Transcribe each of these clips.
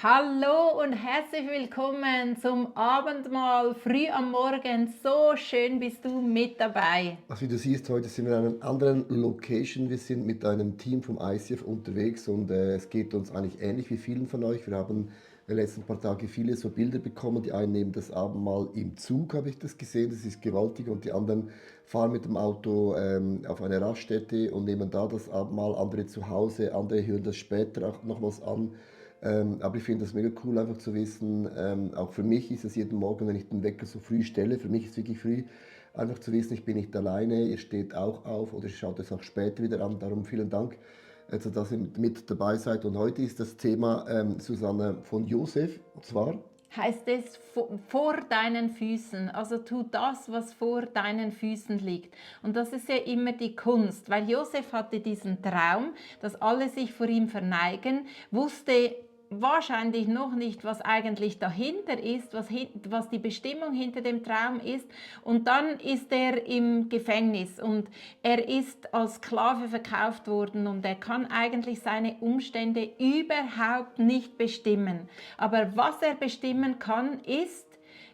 Hallo und herzlich willkommen zum Abendmahl früh am Morgen. So schön bist du mit dabei. Also wie du siehst, heute sind wir in einer anderen Location. Wir sind mit einem Team vom ICF unterwegs und es geht uns eigentlich ähnlich wie vielen von euch. Wir haben in den letzten paar Tagen viele so Bilder bekommen. Die einen nehmen das Abendmahl im Zug, habe ich das gesehen, das ist gewaltig. Und die anderen fahren mit dem Auto auf eine Raststätte und nehmen da das Abendmahl. Andere zu Hause, andere hören das später auch nochmals an. Aber ich finde das mega cool, einfach zu wissen, auch für mich ist es jeden Morgen, wenn ich den Wecker so früh stelle, für mich ist es wirklich früh, einfach zu wissen, ich bin nicht alleine, ihr steht auch auf oder ihr schaut es auch später wieder an. Darum vielen Dank, also, dass ihr mit dabei seid. Und heute ist das Thema, Susanne, von Josef, und zwar, Heißt es vor deinen Füßen, also tu das, was vor deinen Füßen liegt. Und das ist ja immer die Kunst, weil Josef hatte diesen Traum, dass alle sich vor ihm verneigen, wusste wahrscheinlich noch nicht, was eigentlich dahinter ist, was die Bestimmung hinter dem Traum ist. Und dann ist er im Gefängnis und er ist als Sklave verkauft worden und er kann eigentlich seine Umstände überhaupt nicht bestimmen. Aber was er bestimmen kann, ist,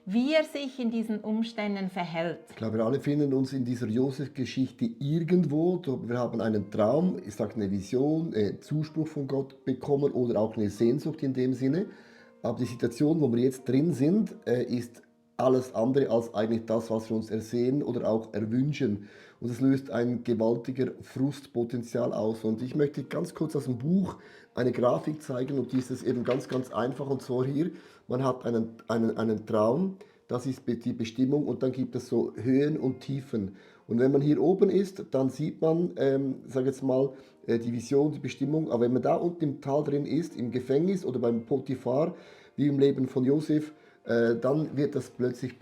wie er sich in diesen Umständen verhält. ich glaube, wir alle finden uns in dieser Josef-Geschichte irgendwo. Wir haben einen Traum, ich sage eine Vision, Zuspruch von Gott bekommen oder auch eine Sehnsucht in dem Sinne. Aber die Situation, wo wir jetzt drin sind, ist alles andere als eigentlich das, was wir uns ersehen oder auch erwünschen. Und es löst ein gewaltiger Frustpotenzial aus. Und ich möchte ganz kurz aus dem Buch eine Grafik zeigen und die ist es eben ganz, ganz einfach. Und zwar hier, man hat einen Traum, das ist die Bestimmung und dann gibt es so Höhen und Tiefen. Und wenn man hier oben ist, dann sieht man, sage jetzt mal, die Vision, die Bestimmung. Aber wenn man da unten im Tal drin ist, im Gefängnis oder beim Potiphar, wie im Leben von Josef, dann wird das plötzlich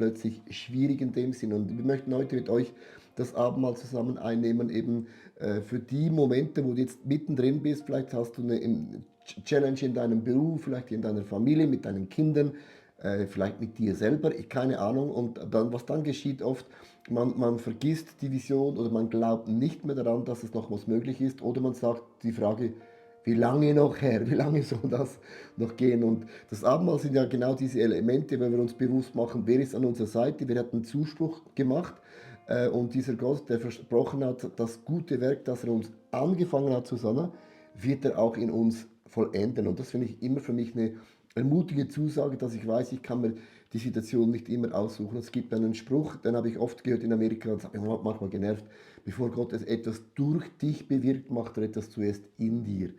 schwierig in dem Sinn. Und wir möchten heute mit euch das Abendmahl zusammen einnehmen, eben für die Momente, wo du jetzt mittendrin bist. Vielleicht hast du eine Challenge in deinem Beruf, vielleicht in deiner Familie, mit deinen Kindern, vielleicht mit dir selber, keine Ahnung. Und dann, was dann geschieht oft, man vergisst die Vision oder man glaubt nicht mehr daran, dass es noch was möglich ist. Oder man sagt die Frage, wie lange noch, Herr? Wie lange soll das noch gehen? Und das Abendmahl sind ja genau diese Elemente, wenn wir uns bewusst machen, wer ist an unserer Seite. Wir hatten einen Zuspruch gemacht und dieser Gott, der versprochen hat, das gute Werk, das er uns angefangen hat, Susanna, wird er auch in uns vollenden. Und das finde ich immer für mich eine ermutigende Zusage, dass ich weiß, ich kann mir die Situation nicht immer aussuchen. Es gibt einen Spruch, den habe ich oft gehört in Amerika, und das hat mich manchmal genervt: Bevor Gott etwas durch dich bewirkt, macht er etwas zuerst in dir.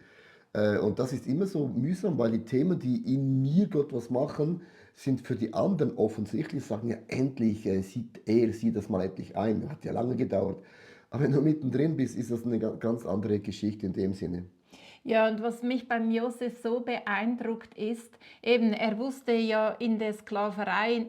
Und das ist immer so mühsam, weil die Themen, die in mir Gott was machen, sind für die anderen offensichtlich, sagen ja, endlich sieht das mal endlich ein. Hat ja lange gedauert. Aber wenn du mittendrin bist, ist das eine ganz andere Geschichte in dem Sinne. Ja, und was mich beim Josef so beeindruckt ist, eben, er wusste ja in der Sklaverei,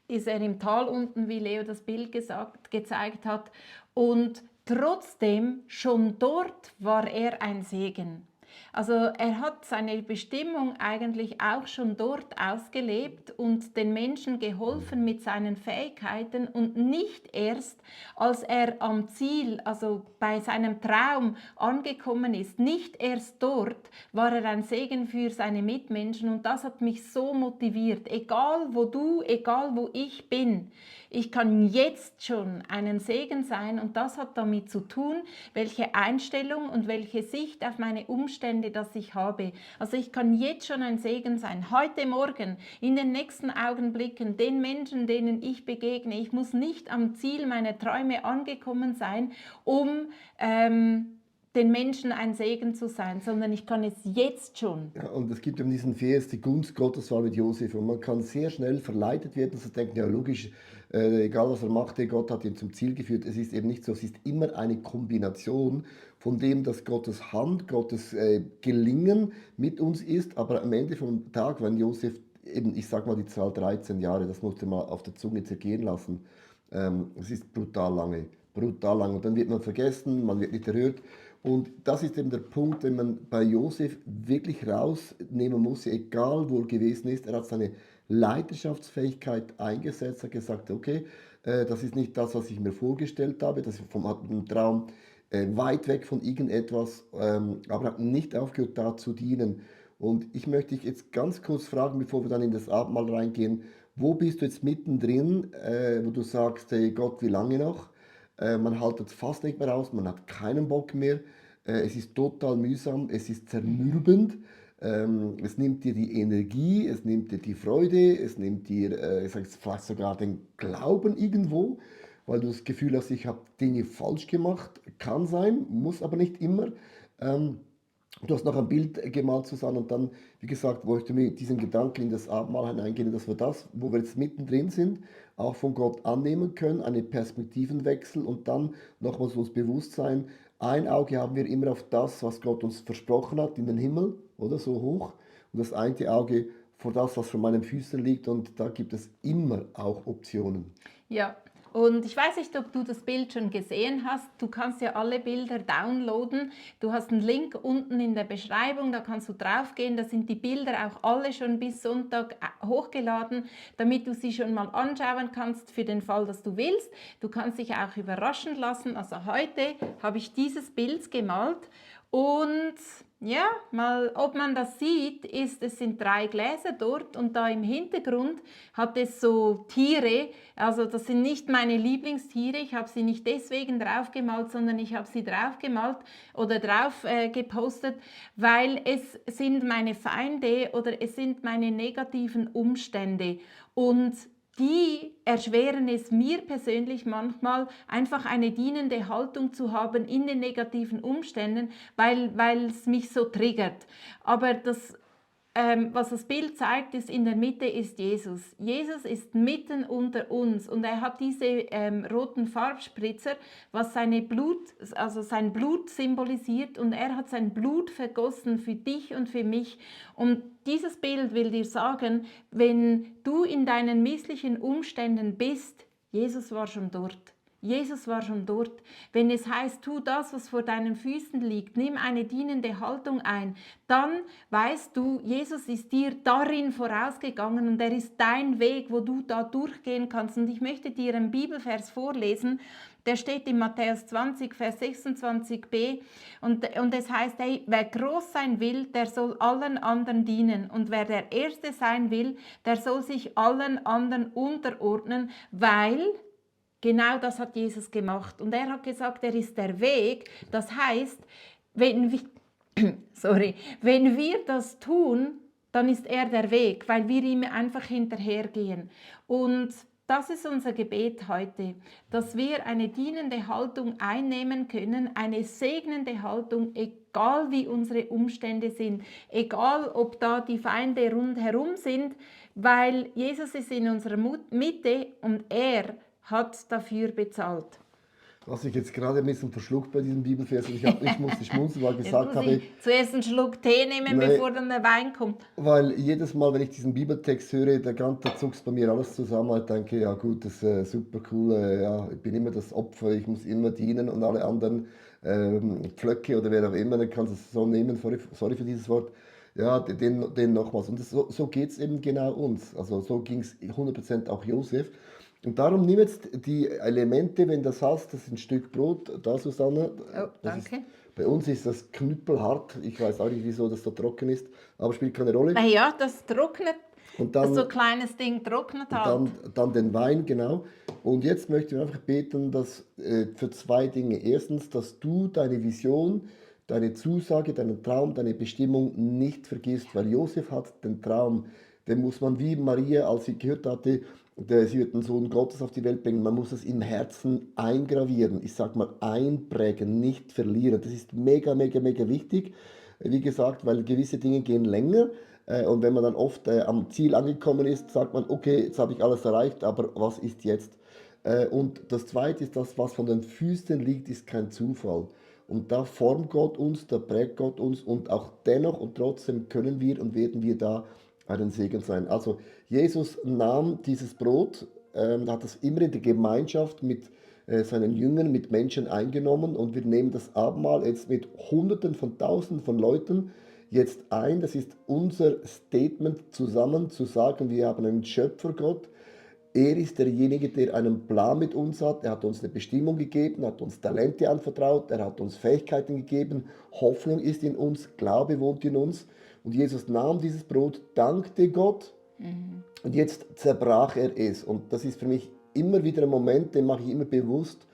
ist er im Tal unten, wie Leo das Bild gezeigt hat, und trotzdem schon dort war er ein Segen. Also er hat seine Bestimmung eigentlich auch schon dort ausgelebt und den Menschen geholfen mit seinen Fähigkeiten und nicht erst, als er am Ziel, also bei seinem Traum angekommen ist, nicht erst dort war er ein Segen für seine Mitmenschen und das hat mich so motiviert, egal wo du, egal wo ich bin. Ich kann jetzt schon einen Segen sein und das hat damit zu tun, welche Einstellung und welche Sicht auf meine Umstände das ich habe. Also ich kann jetzt schon ein Segen sein. Heute Morgen, in den nächsten Augenblicken, den Menschen, denen ich begegne. Ich muss nicht am Ziel meiner Träume angekommen sein, um den Menschen ein Segen zu sein, sondern ich kann es jetzt schon. Ja, und es gibt eben diesen Vers, die Gunst Gottes war mit Josef. Und man kann sehr schnell verleitet werden, zu denken, ja logisch, egal was er machte, Gott hat ihn zum Ziel geführt. Es ist eben nicht so, es ist immer eine Kombination von dem, dass Gottes Hand, Gottes Gelingen mit uns ist. Aber am Ende vom Tag, wenn Josef eben, ich sag mal die Zahl 13 Jahre, das musste mal auf der Zunge zergehen lassen. Es ist brutal lange, brutal lang. Und dann wird man vergessen, man wird nicht erhört. Und das ist eben der Punkt, den man bei Josef wirklich rausnehmen muss, egal wo er gewesen ist. Er hat seine Leiterschaftsfähigkeit eingesetzt, hat gesagt, okay, das ist nicht das, was ich mir vorgestellt habe, das ist vom Traum weit weg von irgendetwas, aber hat nicht aufgehört, da zu dienen. Und ich möchte dich jetzt ganz kurz fragen, bevor wir dann in das Abendmahl reingehen, wo bist du jetzt mittendrin, wo du sagst, hey Gott, wie lange noch? Man haltet fast nicht mehr aus, man hat keinen Bock mehr, es ist total mühsam, es ist zermürbend, es nimmt dir die Energie, es nimmt dir die Freude, es nimmt dir, ich sage jetzt vielleicht sogar den Glauben irgendwo, weil du das Gefühl hast, ich habe Dinge falsch gemacht. Kann sein, muss aber nicht immer. Ähm, Du hast noch ein Bild gemalt, Susanne, und dann, wie gesagt, wollte ich mit diesen Gedanken in das Abendmahl hineingehen, dass wir das, wo wir jetzt mittendrin sind, auch von Gott annehmen können, einen Perspektivenwechsel und dann nochmals uns bewusst sein, ein Auge haben wir immer auf das, was Gott uns versprochen hat, in den Himmel, oder so hoch, und das eine Auge vor das, was vor meinen Füßen liegt, und da gibt es immer auch Optionen. Ja, und ich weiß nicht, ob du das Bild schon gesehen hast. Du kannst ja alle Bilder downloaden. Du hast einen Link unten in der Beschreibung, da kannst du draufgehen. Da sind die Bilder auch alle schon bis Sonntag hochgeladen, damit du sie schon mal anschauen kannst für den Fall, dass du willst. Du kannst dich auch überraschen lassen. Also heute habe ich dieses Bild gemalt und ja, mal, ob man das sieht, es sind 3 Gläser dort und da im Hintergrund hat es so Tiere, also das sind nicht meine Lieblingstiere, ich habe sie nicht deswegen draufgemalt, sondern ich habe sie draufgemalt oder drauf gepostet, weil es sind meine Feinde oder es sind meine negativen Umstände und die erschweren es mir persönlich manchmal, einfach eine dienende Haltung zu haben in den negativen Umständen, weil es mich so triggert. Aber was das Bild zeigt, ist, in der Mitte ist Jesus. Jesus ist mitten unter uns und er hat diese roten Farbspritzer, was also sein Blut symbolisiert, und er hat sein Blut vergossen für dich und für mich. Und dieses Bild will dir sagen, wenn du in deinen misslichen Umständen bist, Jesus war schon dort. Jesus war schon dort. Wenn es heißt, tu das, was vor deinen Füßen liegt, nimm eine dienende Haltung ein, dann weißt du, Jesus ist dir darin vorausgegangen und er ist dein Weg, wo du da durchgehen kannst. Und ich möchte dir einen Bibelvers vorlesen, der steht in Matthäus 20, Vers 26b und es heißt, hey, wer groß sein will, der soll allen anderen dienen, und wer der Erste sein will, der soll sich allen anderen unterordnen, weil genau das hat Jesus gemacht. Und er hat gesagt, er ist der Weg. Das heißt, wenn wir, wenn wir das tun, dann ist er der Weg, weil wir ihm einfach hinterhergehen. Und das ist unser Gebet heute, dass wir eine dienende Haltung einnehmen können, eine segnende Haltung, egal wie unsere Umstände sind, egal ob da die Feinde rundherum sind, weil Jesus ist in unserer Mitte und er hat dafür bezahlt. Was ich jetzt gerade ein bisschen verschluckt bei diesem Bibelvers, und ich musste schmunzeln, weil ich Jetzt gesagt muss habe, ich zuerst einen Schluck Tee nehmen, nein, bevor dann der Wein kommt. weil jedes Mal, wenn ich diesen Bibeltext höre, da zuckt bei mir alles zusammen. Ich denke, ja gut, das ist super cool, ja, ich bin immer das Opfer, ich muss immer dienen und alle anderen Pflöcke oder wer auch immer, dann kannst du es so nehmen, sorry für dieses Wort, ja, den nochmals. Und so geht es eben genau uns. Also so ging es 100% auch Josef. Und darum nimm jetzt die Elemente, wenn du das hast, das ist ein Stück Brot, da Susanne. Oh, Das ist, danke. bei uns ist das knüppelhart, ich weiß auch nicht, wieso das so trocken ist, aber spielt keine Rolle. Naja, das trocknet, Und so dann, ein kleines Ding trocknet und halt. dann den Wein, genau. Und jetzt möchten wir einfach beten, dass, für 2 Dinge. Erstens, dass du deine Vision, deine Zusage, deinen Traum, deine Bestimmung nicht vergisst, weil Josef hat den Traum, den muss man wie Maria, als sie gehört hatte, sie wird den Sohn Gottes auf die Welt bringen, man muss es im Herzen eingravieren, ich sag mal einprägen, nicht verlieren. Das ist mega, mega, mega wichtig, wie gesagt, weil gewisse Dinge gehen länger. Und wenn man dann oft am Ziel angekommen ist, sagt man, okay, jetzt habe ich alles erreicht, aber was ist jetzt? Und das Zweite ist, das, was von den Füßen liegt, ist kein Zufall. Und da formt Gott uns, da prägt Gott uns, und auch dennoch und trotzdem können wir und werden wir da einen Segen sein. Also Jesus nahm dieses Brot, hat das immer in der Gemeinschaft mit seinen Jüngern, mit Menschen eingenommen, und wir nehmen das Abendmahl jetzt mit Hunderten von Tausenden von Leuten jetzt ein. Das ist unser Statement zusammen, zu sagen, wir haben einen Schöpfergott. Er ist derjenige, der einen Plan mit uns hat. Er hat uns eine Bestimmung gegeben, hat uns Talente anvertraut, er hat uns Fähigkeiten gegeben. Hoffnung ist in uns, Glaube wohnt in uns. Und Jesus nahm dieses Brot, dankte Gott und jetzt zerbrach er es. Und das ist für mich immer wieder ein Moment, den mache ich immer bewusst,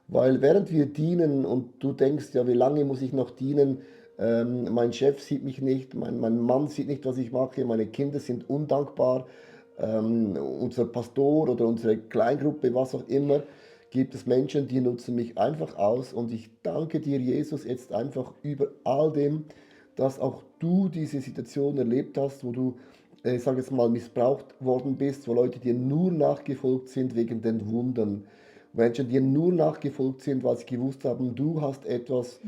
weil während wir dienen und du denkst, ja, wie lange muss ich noch dienen? Mein Chef sieht mich nicht, mein Mann sieht nicht, was ich mache, meine Kinder sind undankbar, unser Pastor oder unsere Kleingruppe, was auch immer, gibt es Menschen, die nutzen mich einfach aus. Und ich danke dir, Jesus, jetzt einfach über all dem, dass auch du diese Situation erlebt hast, wo du, ich sage jetzt mal, missbraucht worden bist, wo Leute dir nur nachgefolgt sind wegen den Wundern. Menschen, die nur nachgefolgt sind, weil sie gewusst haben, du hast etwas,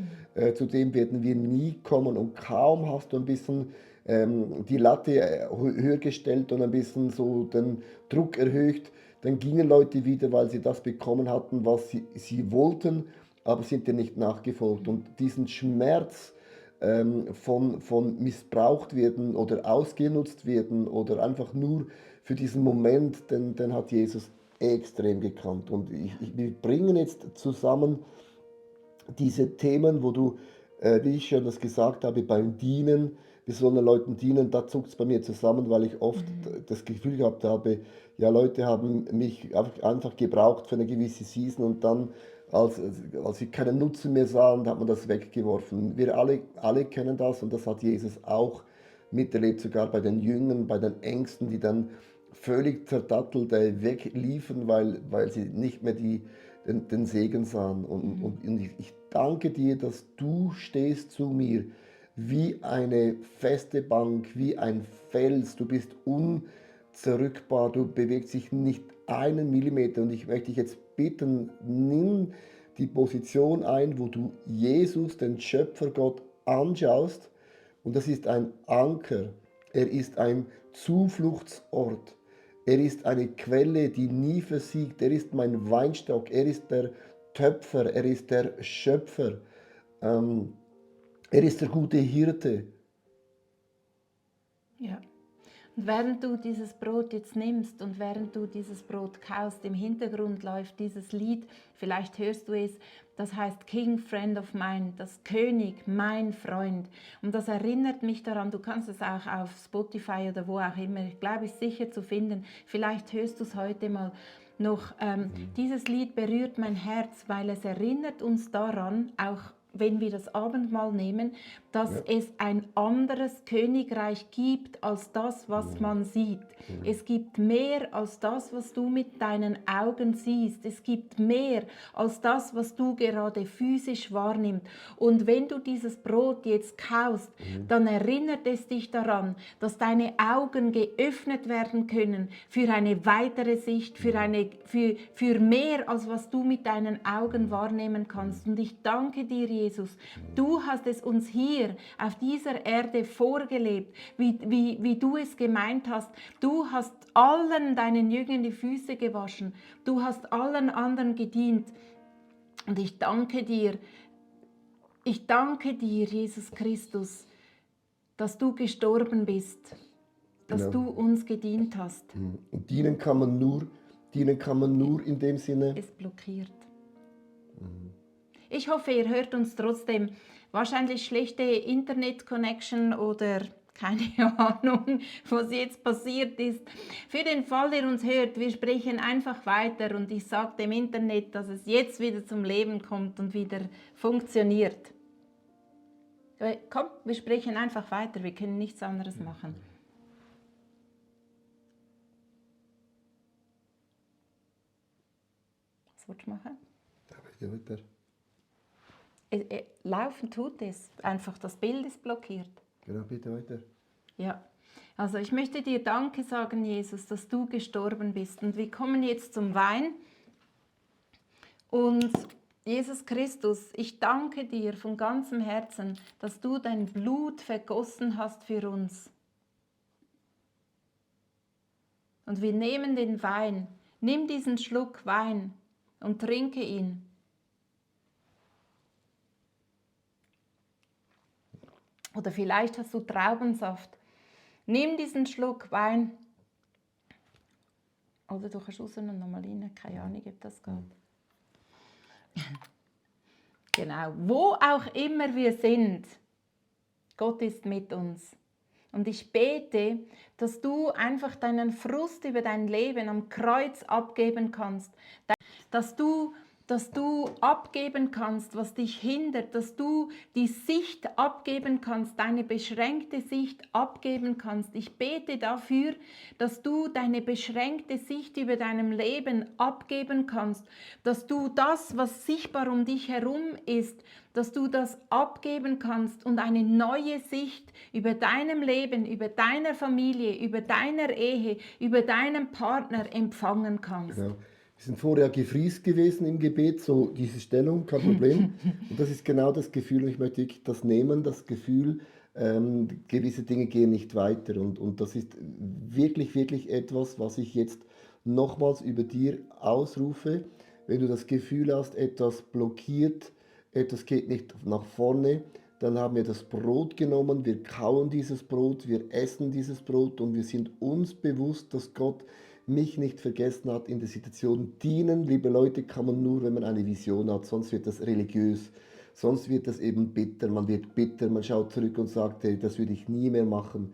zu dem werden wir nie kommen. Und kaum hast du ein bisschen die Latte höher gestellt und ein bisschen so den Druck erhöht, dann gingen Leute wieder, weil sie das bekommen hatten, was sie wollten, aber sind dir nicht nachgefolgt. Und diesen Schmerz von missbraucht werden oder ausgenutzt werden oder einfach nur für diesen Moment, den hat Jesus extrem gekannt. Und wir bringen jetzt zusammen diese Themen, wo du, wie ich schon das gesagt habe, beim Dienen, wir sollen den Leuten dienen, da zuckt es bei mir zusammen, weil ich oft das Gefühl gehabt habe, ja, Leute haben mich einfach gebraucht für eine gewisse Season und dann, als sie keinen Nutzen mehr sahen, hat man das weggeworfen. Wir alle kennen das und das hat Jesus auch miterlebt, sogar bei den Jüngern, bei den Ängsten, die dann völlig zerdattelt wegliefen, weil sie nicht mehr den Segen sahen. Und ich danke dir, dass du stehst zu mir wie eine feste Bank, wie ein Fels. Du bist unzerrückbar, du bewegst dich nicht einen Millimeter. Und ich möchte dich jetzt bitten, nimm die Position ein, wo du Jesus, den Schöpfergott, anschaust. Und das ist ein Anker. Er ist ein Zufluchtsort. Er ist eine Quelle, die nie versiegt. Er ist mein Weinstock. Er ist der Töpfer. Er ist der Schöpfer. Ähm, Er ist der gute Hirte. Ja. Und während du dieses Brot jetzt nimmst und während du dieses Brot kaust, im Hintergrund läuft dieses Lied, vielleicht hörst du es, das heißt King Friend of Mine, das König, mein Freund. Und das erinnert mich daran, du kannst es auch auf Spotify oder wo auch immer, ich glaube, es ist sicher zu finden. Vielleicht hörst du es heute mal noch. Dieses Lied berührt mein Herz, weil es erinnert uns daran, auch wenn wir das Abendmahl nehmen, dass Ja. es ein anderes Königreich gibt als das, was man sieht. Es gibt mehr als das, was du mit deinen Augen siehst. Es gibt mehr als das, was du gerade physisch wahrnimmst. Und wenn du dieses Brot jetzt kaust, dann erinnert es dich daran, dass deine Augen geöffnet werden können für eine weitere Sicht, für mehr als was du mit deinen Augen wahrnehmen kannst. Und ich danke dir, Jesus, du hast es uns hier auf dieser Erde vorgelebt, wie du es gemeint hast. Du hast allen deinen Jüngern die Füße gewaschen. Du hast allen anderen gedient. Und ich danke dir, Jesus Christus, dass du gestorben bist, dass Genau. du uns gedient hast. Und dienen kann man nur in dem Sinne. Es blockiert. Ich hoffe, ihr hört uns trotzdem. Wahrscheinlich schlechte Internet-Connection oder keine Ahnung, was jetzt passiert ist. Für den Fall, ihr uns hört, wir sprechen einfach weiter und ich sage dem Internet, dass es jetzt wieder zum Leben kommt und wieder funktioniert. Komm, wir sprechen einfach weiter, wir können nichts anderes machen. Was willst du machen? Laufen tut es, einfach das Bild ist blockiert. Genau, bitte weiter. Ja, also ich möchte dir Danke sagen, Jesus, dass du gestorben bist. Und wir kommen jetzt zum Wein. Und Jesus Christus, ich danke dir von ganzem Herzen, dass du dein Blut vergossen hast für uns. Und wir nehmen den Wein. Nimm diesen Schluck Wein und trinke ihn. Oder vielleicht hast du Traubensaft. Nimm diesen Schluck Wein. Oder du kannst raus und nochmal rein. Keine Ahnung, ob das geht. Genau. Wo auch immer wir sind, Gott ist mit uns. Und ich bete, dass du einfach deinen Frust über dein Leben am Kreuz abgeben kannst, dass du abgeben kannst, was dich hindert, dass du die Sicht abgeben kannst, deine beschränkte Sicht abgeben kannst. Ich bete dafür, dass du deine beschränkte Sicht über deinem Leben abgeben kannst, dass du das, was sichtbar um dich herum ist, dass du das abgeben kannst und eine neue Sicht über deinem Leben, über deiner Familie, über deiner Ehe, über deinen Partner empfangen kannst. Genau. Wir sind vorher gefriest gewesen im Gebet, so diese Stellung, kein Problem. Und das ist genau das Gefühl, und ich möchte wirklich das nehmen, das Gefühl, gewisse Dinge gehen nicht weiter. Und das ist wirklich, wirklich etwas, was ich jetzt nochmals über dir ausrufe. Wenn du das Gefühl hast, etwas blockiert, etwas geht nicht nach vorne, dann haben wir das Brot genommen, wir kauen dieses Brot, wir essen dieses Brot und wir sind uns bewusst, dass Gott mich nicht vergessen hat in der Situation. Dienen, liebe Leute, kann man nur, wenn man eine Vision hat, sonst wird das religiös, sonst wird das eben bitter, man wird bitter, man schaut zurück und sagt, hey, das würde ich nie mehr machen.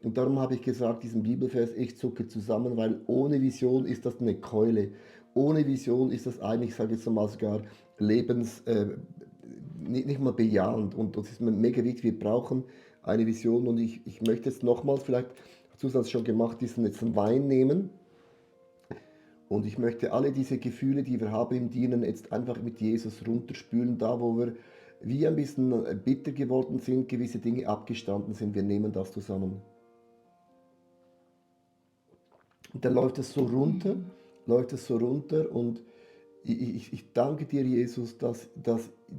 Und darum habe ich gesagt, diesen Bibelvers, ich zucke zusammen, weil ohne Vision ist das eine Keule. Ohne Vision ist das eigentlich, ich sage jetzt mal sogar, nicht mal bejahend. Und das ist mir mega wichtig, wir brauchen eine Vision. Und ich möchte jetzt nochmals, vielleicht hast du das schon gemacht, diesen jetzt einen Wein nehmen. Und ich möchte alle diese Gefühle, die wir haben im Dienen, jetzt einfach mit Jesus runterspülen, da wo wir wie ein bisschen bitter geworden sind, gewisse Dinge abgestanden sind. Wir nehmen das zusammen. Und dann läuft es so runter, und ich danke dir, Jesus, dass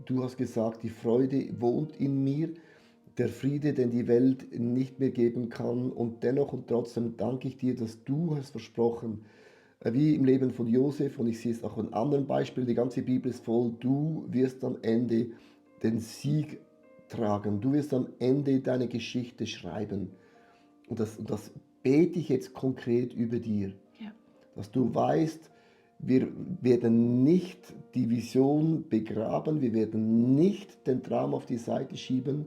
du hast gesagt, die Freude wohnt in mir, der Friede, den die Welt nicht mehr geben kann. Und dennoch und trotzdem danke ich dir, dass du hast versprochen, wie im Leben von Josef, und ich sehe es auch in anderen Beispielen, die ganze Bibel ist voll, du wirst am Ende den Sieg tragen, du wirst am Ende deine Geschichte schreiben. Und das bete ich jetzt konkret über dir, Ja. dass du weißt, wir werden nicht die Vision begraben, wir werden nicht den Traum auf die Seite schieben,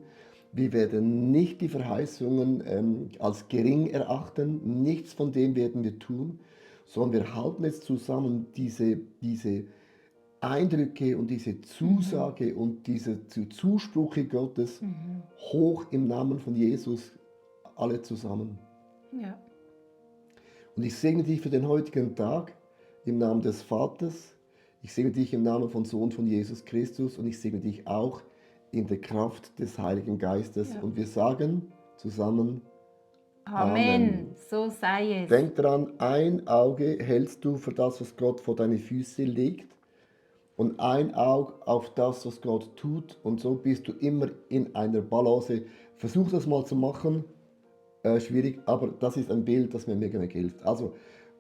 wir werden nicht die Verheißungen als gering erachten, nichts von dem werden wir tun, sondern wir halten jetzt zusammen diese Eindrücke und diese Zusage und diese Zusprüche Gottes hoch im Namen von Jesus, alle zusammen. Ja. Und ich segne dich für den heutigen Tag im Namen des Vaters. Ich segne dich im Namen von Sohn von Jesus Christus, und ich segne dich auch in der Kraft des Heiligen Geistes. Ja. Und wir sagen zusammen Amen. So sei es. Denk dran, ein Auge hältst du für das, was Gott vor deine Füße legt, und ein Auge auf das, was Gott tut, und so bist du immer in einer Balance. Versuch das mal zu machen, schwierig, aber das ist ein Bild, das mir mega hilft. Also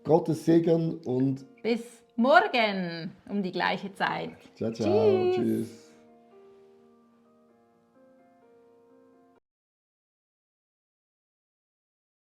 Gottes Segen und Bis morgen um die gleiche Zeit. ciao, ciao, Tschüss. tschüss.